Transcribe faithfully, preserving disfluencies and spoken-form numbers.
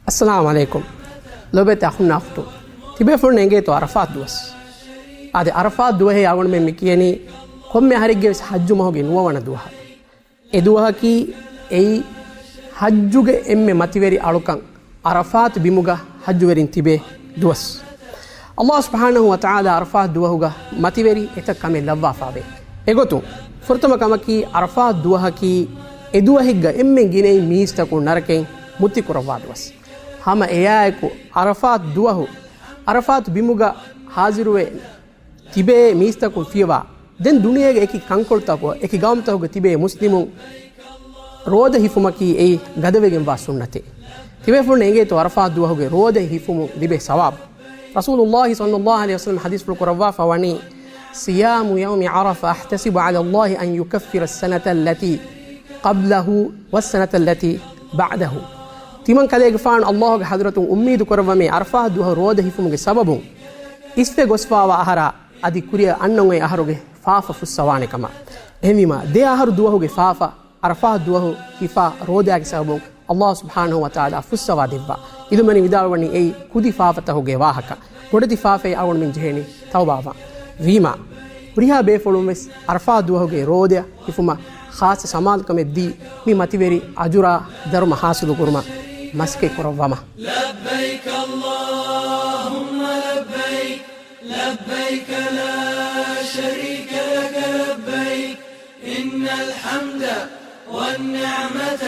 އައްސަލާމު ޢަލައިކުމް. ލޯބިވެތި އަޚުންނާ އުޚްތުން، ތިބޭފުޅުން އެނގޭތޯ ޢަރަފާތް ދުވަސް؟ އާދެ، ޢަރަފާތް ދުވަހޭ އަޅުގަނޑުމެން މި ކިޔަނީ ކޮންމެ އަހަރެއްގެ ވެސް ޙައްޖު މަހުގެ ނުވަވަނަ ދުވަހަށް. އެ ދުވަހަކީ އެއީ ޙައްޖުގެ އެންމެ މަތިވެރި އަޅުކަން، ޢަރަފާތު ބިމުގަ ޙައްޖުވެރިން ތިބޭ ދުވަސް. ﷲ ސުބްޙާނަހޫ ވަތަޢާލާ ޢަރަފާތު ދުވަހުގަ މަތިވެރި އެތައް ކަމެއް ލައްވާފަވޭ. އެގޮތުން، ފުރަތަމަ ކަމަކީ، ޢަރަފާތު ދުވަހަކީ އެ ދުވަހެއްގަ އެންމެން ގިނައިން މީސްތަކުން ނަރަކައިން މުއްތި ކުރައްވާ ދުވަސް. ހަމަ އެއާއެކު، ޢަރަފާތު ދުވަހު ޢަރަފާތު ބިމުގަ ޙާޟިރުވެ ތިބޭ މީސްތަކުން ފިޔަވާ، ދެން ދުނިޔޭގެ އެކި ކަންކޮޅުތަކުގަ، އެކި ގައުމުތަކުގަ ތިބޭ މުސްލިމުން ރޯދަ ހިފުމަކީ އެއީ ގަދަވެގެންވާ ސުންނަތެއް. ތިބޭފުޅުން އެނގޭތޯ ޢަރަފާތު ދުވަހުގެ ރޯދަ ހިފުމުން ލިބޭ ސަވާބު؟ ރަސޫލުﷲ ޞައްލަﷲ ޢަލައިހި ވަސައްލަމަ ޙަދީޘްފުޅު ކުރައްވާފަ ވަނީ، صيام يوم عرفة أحتسب على الله أن يكفر السنة التي قبله والسنة التي بعده. ތިމަން ކަލޭގެފާނު ﷲ ގެ ޙަޟްރަތުން އުއްމީދު ކުރައްވަމޭ، ޢަރަފާތު ދުވަހު ރޯދަ ހިފުމުގެ ސަބަބުން އިސްވެ ގޮސްފާވާ އަހަރާ އަދި ކުރިއަށް އަންނަން އޮތް އަހަރުގެ ފާފަ ފުއްސަވާނެ ކަމަށް. އެހެންވީމާ، ދެ އަހަރު ދުވަހުގެ ފާފަ ޢަރަފާތު ދުވަހު ހިފާ ރޯދާގެ ސަބަބުން ﷲ ސުބްޙާނަހޫ ވަތަޢާލާ ފުއްސަވާ ދެއްވާ. އިލްމުވެރިން ވިދާޅުވަނީ އެއީ ކުދި ފާފަތަކުގެ ވާހަކަ. ބޮޑެތި ފާފައެއް އަޅުގަނޑުމެން ޖެހޭނީ ތައުބާވާން. ވީމާ، ހުރިހާ ބޭފުޅުން ވެސް ޢަރަފާތު ދުވަހުގެ ރޯދަ ހިފުމަށް ޚާއްޞަ ސަމާލުކަމެއް ދީ، މި މަތިވެރި އަޖުރާ ދަރުމަ ޙާޞިލު ކުރުމަށް މަސައްކަތް ކުރައްވަމަށް. لبيك اللهم لبيك، لبيك لا شريك لك لبيك، إن الحمد والنعمة